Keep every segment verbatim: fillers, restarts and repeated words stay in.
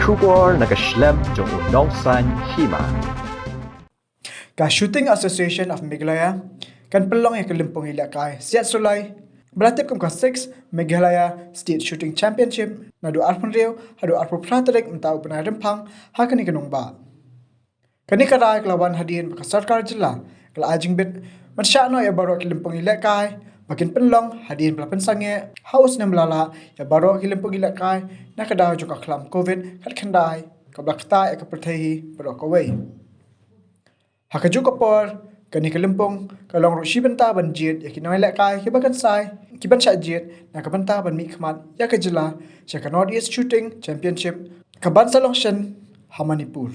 Khubor na ka shlem jong u nongsan hima. Ka Shooting Association of Meghalaya kan pynlong ïa ka lympung ïalehkai siat sulai ba la tip kum ka six Meghalaya State Shooting Championship naduh arphew hynriew haduh arphew phra tarik mynta u bnai Rymphang ha kane ka nongbah. Kane ka rai ka la wan hadien ba ka sorkar jylla ka la ai jingbit ban shah noh ïa baroh ki lympung ïalehkai ba kin pynlong hadien ba la pynsangeh ha u snem ba la lah ïa baroh ki lympung ïalehkai na ka daw jong ka khlam covid khatkhyndai kaba la ktah ïa ka pyrthei hi baroh kawei. Ha kajuh ka por kane ka lympung ka long ruh shi bynta ban jied ïa ki nongïalehkai kiba kynsai, kiban shah jied na ka bynta ban mihkhmat ïa ka jylla sha ka North East Shooting Championship kaban sa long shen ha Manipur.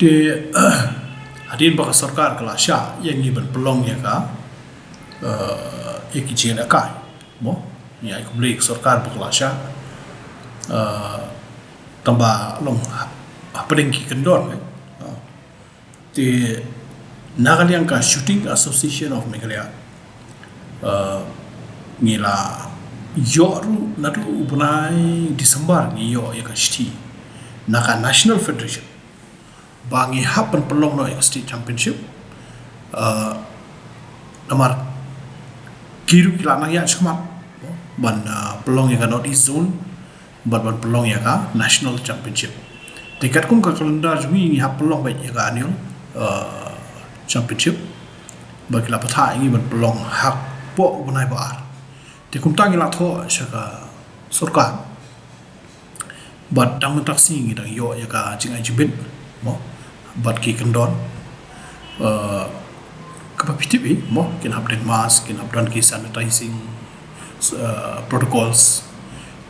Te hadien ba ka sorkar ka la shah ïa ngi ban pynlong ïa ka, eh, ïa ki jingïalehkai, mo, ïa ka blei ka sorkar ba ka la shah, eh, tang ba long hap-, hapdeng ki kyndon, eh. Te na ka liang ka Shooting Association of Meghalaya, eh, ngi la ïoh ruh naduh u bnai December ngi ïoh ïa ka shithi na ka National Federation ba ngi hap ban pynlong noh ïa ka State Championship. Eh, namar ki ruh ki la nang ïaid shakhmat ban, eh, pynlong ïa ka North East Zone bad ban pynlong ïa ka National Championship. Te katkum ka calendar jong ngi ngi hap pynlong beit ïa ka annual, eh, championship. Ba ki la pathah ïa ngi ban pynlong hapoh u bnai ba ar. Te kumta ngi la thoh sha ka sorkar. Bad dang mynta ka sngi ngi dang ïoh ïa ka jingai jingbit, mo, bad ki kyndon, eh, kaba phi tip hi, mo, kin hap don mask, kin hap don ki sanitizing, eh, protocols.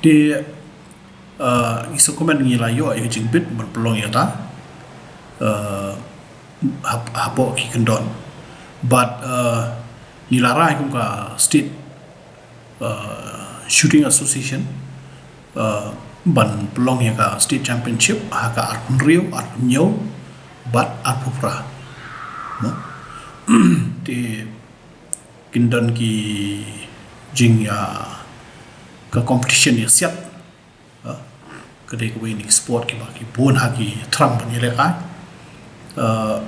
Te, eh, ngi sngewkmen ngi la ïoh ïa ka jingbit ban pynlong ïa kata, eh, hap-, hapoh ki kyndon. Bad, eh, ngi la rai kum ka State, eh, Shooting Association, eh, ban pynlong ïa ka State Championship ha ka arphew hynriew, arphew hynñiew bad arphew phra. Mo? Te kin don ki jing, ïa ka competition ïa siat. Ha, ka dei kawei na ki sport kiba ki bun ha ki thrang ban ïalehkai. Eh,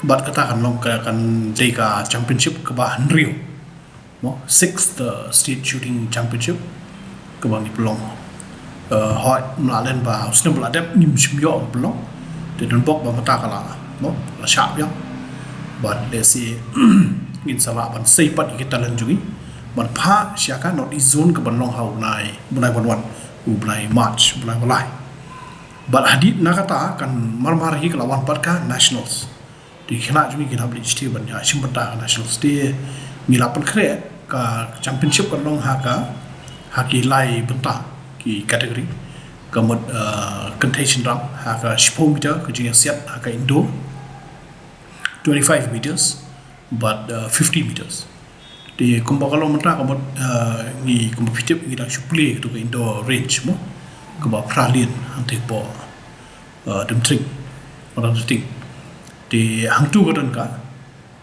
bad kata kan long ka, kan dei ka championship kaba hynriew. Mo, sixth, eh, State Shooting Championship kaba ngi pynlong. Eh, hooid, ym lah lehse ba u snem ba la dep ngim shym ïoh ban pynlong. Te don bok ba mynta ka la, mo, la shah biang. Bad lehse ngin sa lah ban sei pat ïa ki talent jong ngi ban phah sha ka North East Zone kaban long ha u bnai, bnai ban wan. U bnai March, u bnai ba lai. Bad hadien na kata kan mar mar hi ka la wan pat ka nationals. Te ki khynnah jong ngi kin hap leit shatei ban ïa shim bynta ka nationals. Te ngi la pynkhreh ka championship kan long ha ka, ha ki lai bynta ki category. Ka mut, eh, kynthei shynrang ha ka shiphew meter ka jingïasiat ha ka indoor. Twenty-five meters, bad, uh, fifty meters. Te kumba ka long mynta ka mut, uh, ngi kumba phi tip ngi dang shu plie kato ka indoor range mo. Kaba phra lane hangtei hapoh, uh, Dymtring. Ranting. Te hangto ka don ka,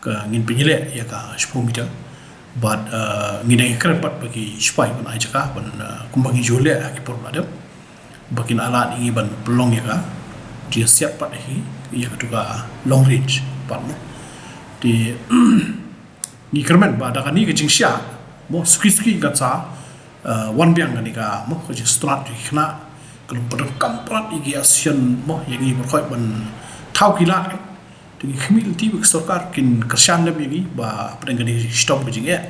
ka ngin pynïaleh ïa ka shiphew meter. Bad, uh, ngi dang ïakren pat bad ki shipai ban ai jaka ban, uh, kumba ngi ju leh ha ki por ba la dep. Ba kin ailad ïa ngi ban pynlong ïa ka jingïasiat pat hi ïa kato ka long range pat mo. Te ngi kyrmen ba da kane ka jingshah mo suki suki kan sa, eh, wan biang kane ka mo ka jingstad jong ki khynnah ka long pyndonkam palat ïa ki association mo ïa ngi ban khot ban thaw ki lad ka Te ngi khmih lynti ba ka sorkar kin kyrshan lem ïa ngi ba pdeng kane ka shitom ka jingeh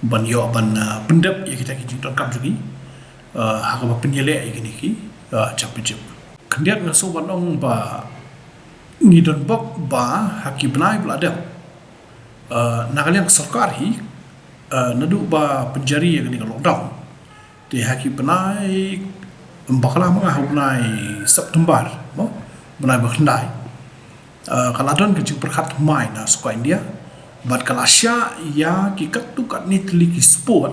ban ïoh ban, ah, pyndep ïa kita ki jingdonkam jong ngi, ah, ha kaba pynïaleh ïa kine ki, ah, championship. Khyndiat nga sngew ban ong ba ngi don bok ba ha ki bnai ba la dep, ah, na ka liang ka sorkar hi, ah, naduh ba pynjari ïa kane ka lockdown. Te ha ki bnai, ym bakla ma nga, ha u bnai September, mo, bnai ba khyndai, ah, ka la don ka jingpyrkhat thymmai na surok India bad ka la shah ïa ki katto katne tylli ki sport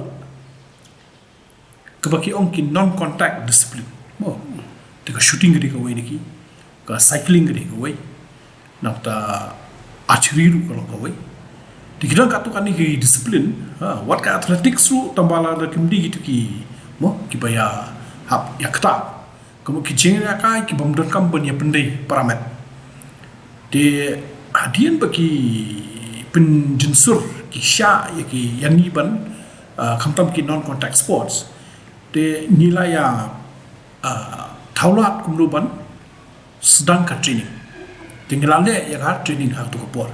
kaba ki ong ki non contact discipline, mo. Te ka shooting ka dei kawei na ki, ka cycling ka dei kawei, nangta archery ruh ka long kawei. Te ki don katto katne ki discipline, ha, wat ka athletics ruh, tang ba lada kim dei kito ki, mo, kiba ïa hap ïa ktah, ka mut ki jingïalehkai ki bym donkam ban ïa pyndei para met. Te hadien ba ki pynjynsur, ki shah ïa ki, ïa ngi ban, ah, khamtam ki non contact sports, te ngi la ïa, ah, thaw lad kumno ban sdang ka training. Te ngi la leh ïa ka training ha kato ka por.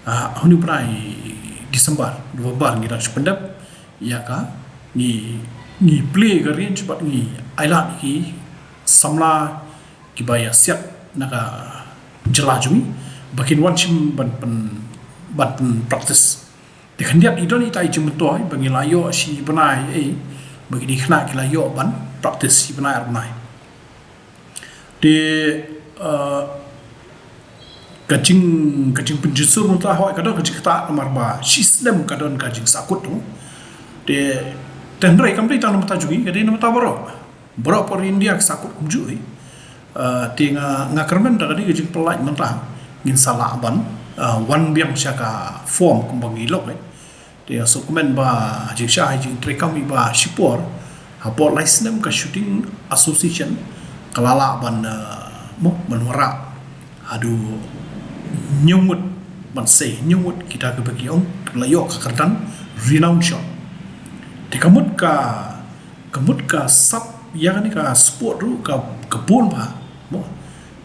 Ah, ha une u bnai December, November ngi dang shu pyndep ïa ka, ngi, ngi plie ka range bad ngi ailad ïa ki samla kiba ïa siat na ka jylla jong ngi ba kin wan shim ban pyn, ban pyn practice. Te khyndiat i don ita i jingmyntoi ba ngi la ïoh shi bnai, eh, ba kine ki khynnah ki la ïoh ban practice shi bnai ar bnai. Te, eh, ka jing, ka jingpynjynsur mynta hooid ka don ka jingktah namar ba shi snem ka don ka jingsahkut tu. Te, te hynrei kam dei tang na bynta jong ngi, ka dei na bynta baroh. Baroh por India ka sahkut kumjuh hi. Eh, te nga, nga kyrmen da ka dei ka jingpyllait mynta ngin sa lah ban, eh, wan biang sha ka form kumba ngi lok, eh. Te nga sngewkmen ba jingshai jingtreikam iba shipor, ha por lai snem ka Shooting Association ka la lah ban, eh, mo, ban wanrah haduh hynñiew ngut, ban sei hynñiew ngut kita kiba ki ong la ïoh ka kyrdan renowned shot. Te ka mut ka, ka mut ka sap ïa kane ka sport ruh ka, ka bun bha, mo.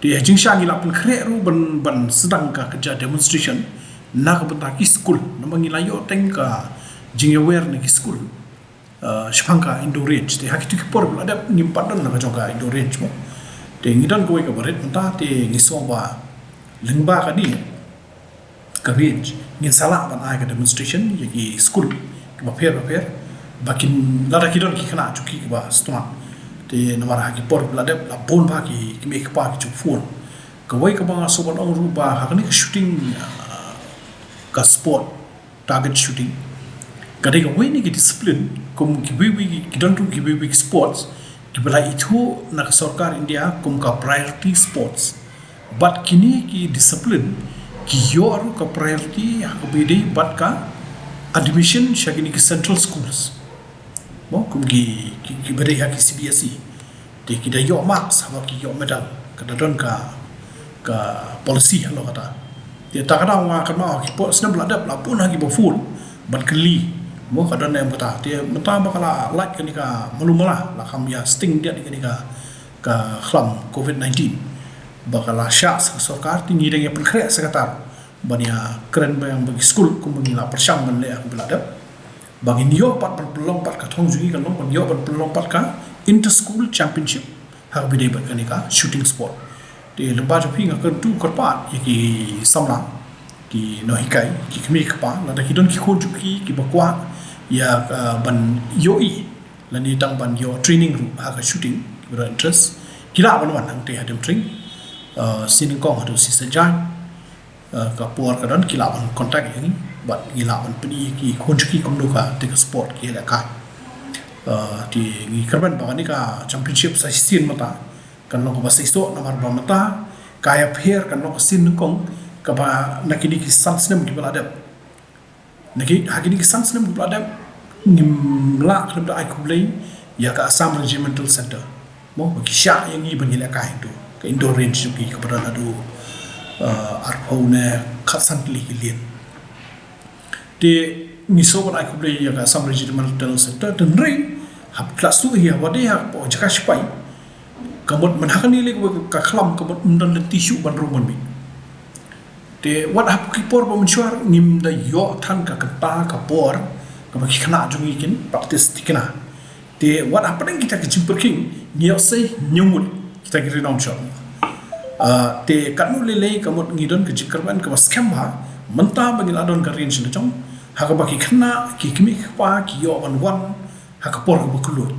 Te ha jingshai ngi la pynkhreh ruh ban, ban sdang ka, ka ja demonstration na ka bynta ki skul, namar ngi la ïoh teng ka jingïawer na ki skul, eh, shaphang ka indoor range. Te ha kito ki por ba la dep ngim pat don na ka jong ka indoor range, mo. Te ngi don kawei kaba rit mynta, te ngi sngew ba lyngba kane ka range ngin sa lah ban ai ka demonstration ïa ki skul kiba pher ba pher ba kin, lada ki don ki khynnah jong ki kiba sngewtynnat. Te namar ha ki por ba la dep la bun bha ki, ki mei ki pa ki jong phone. Kawei kaba nga sngew ban ong ruh ba ha kane ka shooting, ah, ka sport, target shooting, ka dei kawei na ki discipline kum kiwei kiwei ki, ki don ruh kiwei kiwei ki sports kiba la ithuh na ka sorkar India kum ka priority sports. Bad kine ki discipline ki ïoh ruh ka priority ha kaba ïadei bad ka admission sha kine ki central schools, mo, kum ki, ki, kiba dei ha ki C B S E. Te ki da ïoh marks haba ki ïoh medal, ka da don ka, ka policy halor kata. Te ta ka daw nga kynmaw ha ki por snem ba la dep la bun ha kiba phone ban kylli, mo, ka don ne em kata. Te mynta ba ka la lait kane ka malu mala, la kham ïa sting diat kane ka, ka khlam covid nineteen ba ka la shah sa ka sorkar, te ngi dang ïa pynkhreh sa kata ban ïa kren biang bad ki skul kumba ngi la pyrshang ban leh ha kaba la dep. Ba ngin ïoh pat ban pynlong pat, ka thong jong ngi kan long ban ïoh ban pynlong pat ka inter school championship ha kaba ïadei bad kane ka shooting sport. Te lyngba jong phi nga kyrpad ïa ki samla, ki nonghikai, ki kmie ki kpa, lada ki don ki khun jong ki kiba kwah ïa, uh, ban ïohi lane dang ban ïoh training ruh ha ka shooting, kiba don interest, ki lah ban wan hangtei ha Demtring, uh, sien nyngkong haduh sien saitjaiñ. Eh, ka por ka don ki lah ban contact ïa ngi bad ngi lah ban pyni ïa ki khun jong ki kumno katei ka sport ki lehkai. Eh, te ngi kyrmen ba kane ka championship sa shisien mynta kan long kaba seisoh namar ba mynta ka ïapher kan long ka sien nyngkong kaba na kine ki san snem kiba la dep. Na ki, ha kine ki san snem kiba la dep ngim lah khlem da ai khublei ïa ka Assam Regimental Centre, mo, ba ki shah ïa ngi ban ïalehkai hangto ka indoor range jong ki kaba don haduh, eh, arphew ne khatsan tylli ki lane. Te ngi sngewbha ban ai khublei ïa ka Assam Regimental Centre, hynrei haba ki la sdang hi haba dei ha ka jaka shipai, ka mut mynta ha kane lei ka khlam ka mut ym don lynti shuh ban rung ban mih. Te wat hap ki por ba mynshuwa ngim da ïoh than ka kynta ka por kaba ki khynnah jong ngi kin practice tikna. Te wat hapdeng kita ki jingpyrkhing ngi ïoh sei ñiewmut kita ki ri nongshong. Ah, te katno lei lei ka mut ngi don ka jingkyrmen kaba skhem bha mynta ba ngi la don ka rian sha la jong ha kaba ki khynnah ki kmie ki kpa ki ïoh ban wan ha ka por kaba kylluid.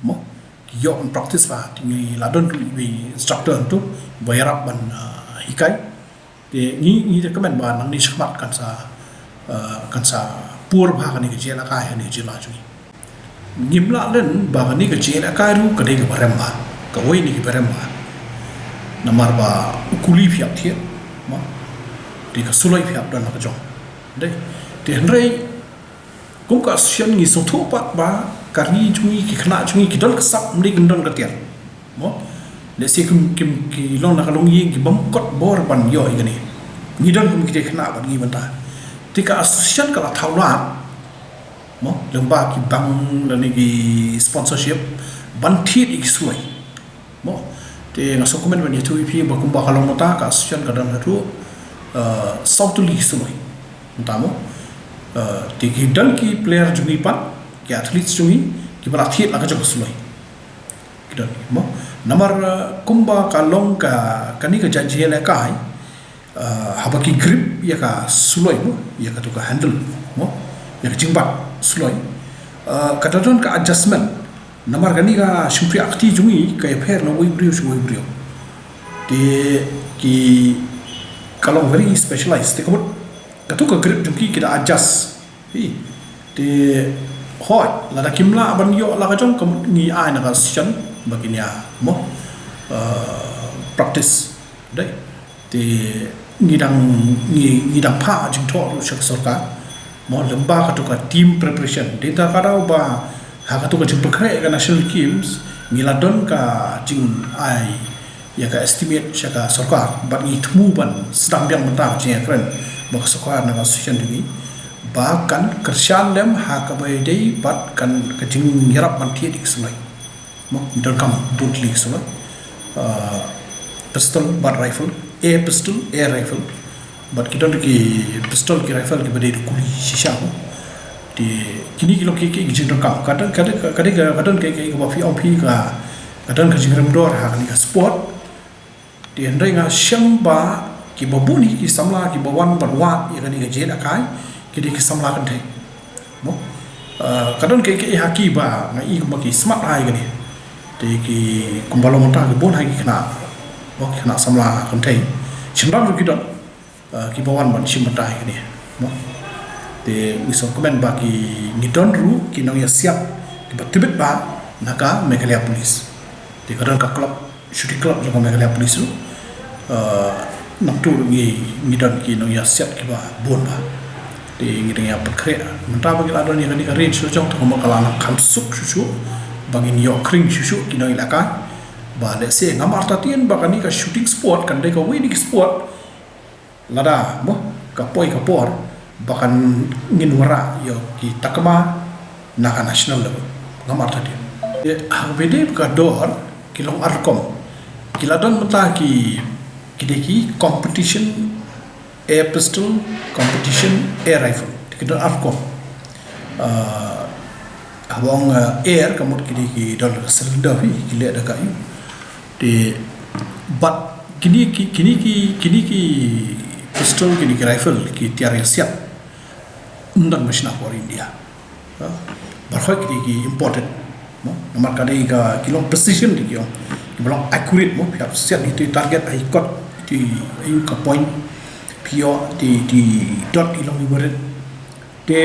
Mo ki ïoh ban practice bha, te ngi la don ruh iwei instructor tu ba ïarap ban, ah, hikai. Te ngi, ngi recommend ba nangne shakhmat kan sa, ah, kan sa pur bha kane ka jingïalehkai ha kane ka jylla jong ngi. Ngim lah len ba kane ka jingïalehkai ruh ka dei kaba rem bha, kawei na kiba rem bha. Namar ba u kuli phi hap thied, mo, te ka suloi phi hap don la ka jong. Dei, te hynrei kum ka association ngi sngewthuh pat ba ka ri jong ngi, ki khynnah jong ngi ki don ka sap, ym dei kim don ka tiar. Mo, lehse kim, kim, ki long na ka longïing ki bym kot bor ban ïoh ïa kane. Ngi don kum kita ki khynnah bad ngi mynta. Te ka association ka la thaw lad, mo, lyngba ki bank lane ki sponsorship ban thied ïa ki suloi. Mo, te nga sngewkmen ban ïathuh ïa phi ba kumba ka long mynta ka association ka don haduh, eh, saw tylli ki suloi mynta, mo. Eh, te ki don ki player jong ngi pat, ki athletes jong ngi kiba la thied la ka jong ka suloi. Ki don, mo. Namar, eh, kumba ka long ka, kane ka jait jingïalehkai, ah, haba ki grip ïa ka suloi, mo, ïa katu ka handle, mo, ïa ka jingbat suloi, ah, ka da don ka adjustment. Namar kane ka shympriahkti jong ngi ka ïapher na uwei u briew sha uwei u briew. Te ki, ka long very specialized. Te ka mut katu ka grip jong ki ki da adjust. Hi. Te hooid, lada kim lah ban ïoh la ka jong, ka mut ngi ai na ka association ba kin ïa, mo, eh, practice. Dei. Te ngi dang, ngi, ngi dang phah jingthoh ruh sha ka sorkar, mo, lyngba katu ka team preparation. Te ta ka daw ba ha katu ka jingpynkhreh ka National Games ngi la don ka jingai ïa ka estimate sha ka sorkar, bad ngi thmu ban sdang biang mynta ka jingïakren bad ka sorkar na ka association jong ngi ba kan kyrshan lem ha kaba ïadei bad kan, ka jingïarap ban thied ïa ki suloi. Mo, ngi donkam bun tylli ki suloi. Ah, pistol bad rifle, air pistol, air rifle. Bad ki don ki pistol, ki rifle kiba dei da kuli shisha, mo. Te kine ki long ki, ki, ki jingdonkam. Ka don, ka don, ka don, ka don ka, ka, kaba phi ong phi ka, ka don ka jingrem dor ha kane ka sport. Te hynrei nga shem ba kiba bun hi ki samla kiba wan ban wad ïa kane ka jingïalehkai ki dei ki samla kynthei. Mo, eh, ka don ka, ka, ha kiba nga i kumba ki smat ha ïa kane. Te ki kumba long mynta ki bun ha ki khynnah, mo, ki khynnah samla kynthei. Shynrang ruh ki don, eh, kiba wan ban shim bynta ïa kane, mo. Te ngi sngewkmen ba ki, ngi don ruh ki nongïasiat kiba tbit bha na ka Meghalaya Police. Te ka don ka club, shooting club jong ka Meghalaya Police ruh. Eh, nangtu ruh ngi, ngi don ki nongïasiat kiba bun bha. Te ngi dang ïa pynkhreh. Mynta ba ngi la don ïa kane ka range la jong, te kumba ka la nang khansuk shuh shuh ba ngin ïoh khring shuh shuh ki nongïalehkai. Ba lehse ngam artatien ba kane ka shooting sport kan dei kawei na ki sport lada, mo, ka poi ka por ba kan ngin wanrah ïa ki takma na ka national level. Ngam artatien. Te ha kaba ïadei bad ka dor ki long ar rukom. Ki la don mynta ki, ki dei ki competition air pistol, competition air rifle. Te ki don ar rukom. Ah, haba ong, ah, air, ka mut ki dei ki don ka cylinder hi, ki leh da ka ïing. Te bad kine ki, kine ki, kine ki pistol, kine ki rifle ki tiar ïasiat ym don ban shna ha India. Ha? Baroh ki dei ki imported. Mo? Namar ka dei ka, ki long precision dei ki ong. Kiba long accurate, mo, phi hap siat ïa itu i target, ha i kot, itu i, ha i ka point. Phi ïoh, te, te dot i long ibarit. Te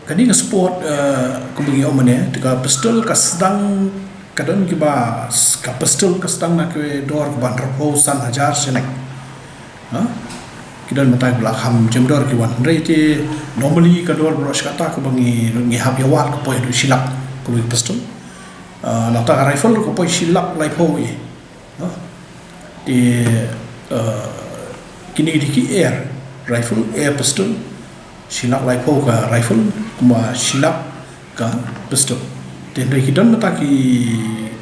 kane ka sport, eh, kumba ngi ong mynne, te ka pistol ka sdang, ka don kiba, ka pistol ka sdang na ka dor kaba hynriewphew san hajar shilling. Ha? Ki don mynta kiba la kham jem dor ki wan. Hynrei te normally ka dor baroh shi katta kaba ngi, ngi hap ïa wad ka poi haduh shi lak kawei ka pistol. Ah, nangta ka rifle ka poi shi lak laiphew ïa. Ha? Te, eh, kine ki dei ki air rifle, air pistol, shi lak laiphew ka rifle, kumba shi lak ka pistol. Te hynrei ki don mynta ki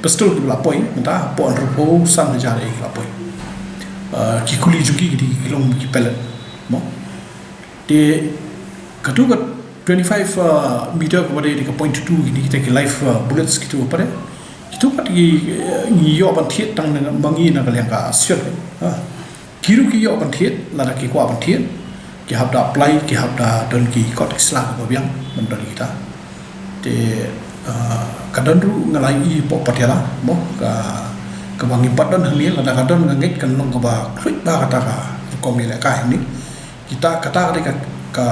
pistol kiba la poi, mynta hapoh hynriewphew san hajar ïa ki la poi. Eh, ki kuli jong ki ki dei ki long ki pellet. Te katu ka twenty-five meter kaba dei ka point two, kine kita ki live bullets kitu pat, kitu pat ki ngi ïoh ban thied tang na ma ngi na ka liang ka association. Ki ruh ki ïoh ban thied, lada ki kwah ban thied, ki hap da apply, ki hap da don ki kot ki sla kaba biang ban don kita. Te ka don ruh, nga la ïohi hapoh Patiala mo, ka kaba ngi pat don hangne, lada ka don, nga ngeit kan long kaba khluit ba kata ka rukom ïalehkai hangne. Kita, kata ka dei ka, ka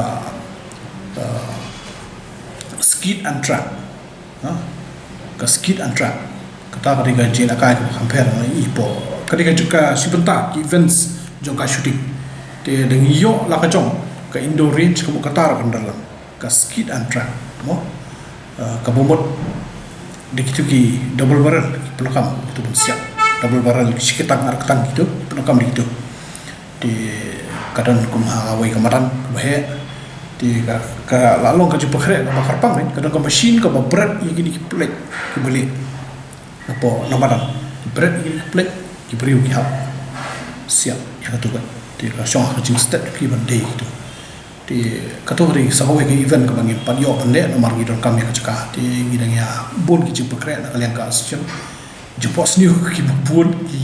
skit and trap. Ka skit and trap, kata ka dei ka jingïalehkai kaba kham pher, nga ïohi hapoh, ka dei ka jong ka shi bynta ki events jong ka shooting. Te da ngi ïoh la ka jong ka indoor range, ka mut kata ruh kan don lang ka skit and trap mo. Kaba mut da kitu ki double barrel ki pyndonkam kitu ban siat, double barrel, shi ktang ar ktang kitu pyndonkam da kitu. Te ka don kum ha kawei ka madan kaba heh. Te ka, ka la long ka jingpynkhreh kaba kyrpang, ka don ka machine kaba bret ïa kine ki plate kiba lieh napoh na madan. Bret ïa kine ki plate, ki briew ki hap siat ïa katu ka. Te ka shong ha ka jingstet ki ban dei kitu. Te katu ka dei sa kawei ka event kaba ngim pat ïoh ban leh namar ngi donkam ïa ka jaka. Te ngi dang ïa bun ki jingpynkhreh na ka liang ka association. Jingphohsniew kiba bun, ki,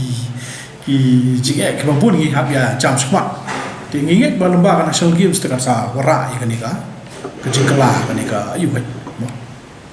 ki jingeh kiba bun ngi hap ïa jam shakhmat. Te ngi ngeit ba lyngba ka National Games te kan sa wanrah ïa kane ka, ka jingkylla kane ka, aïu, ka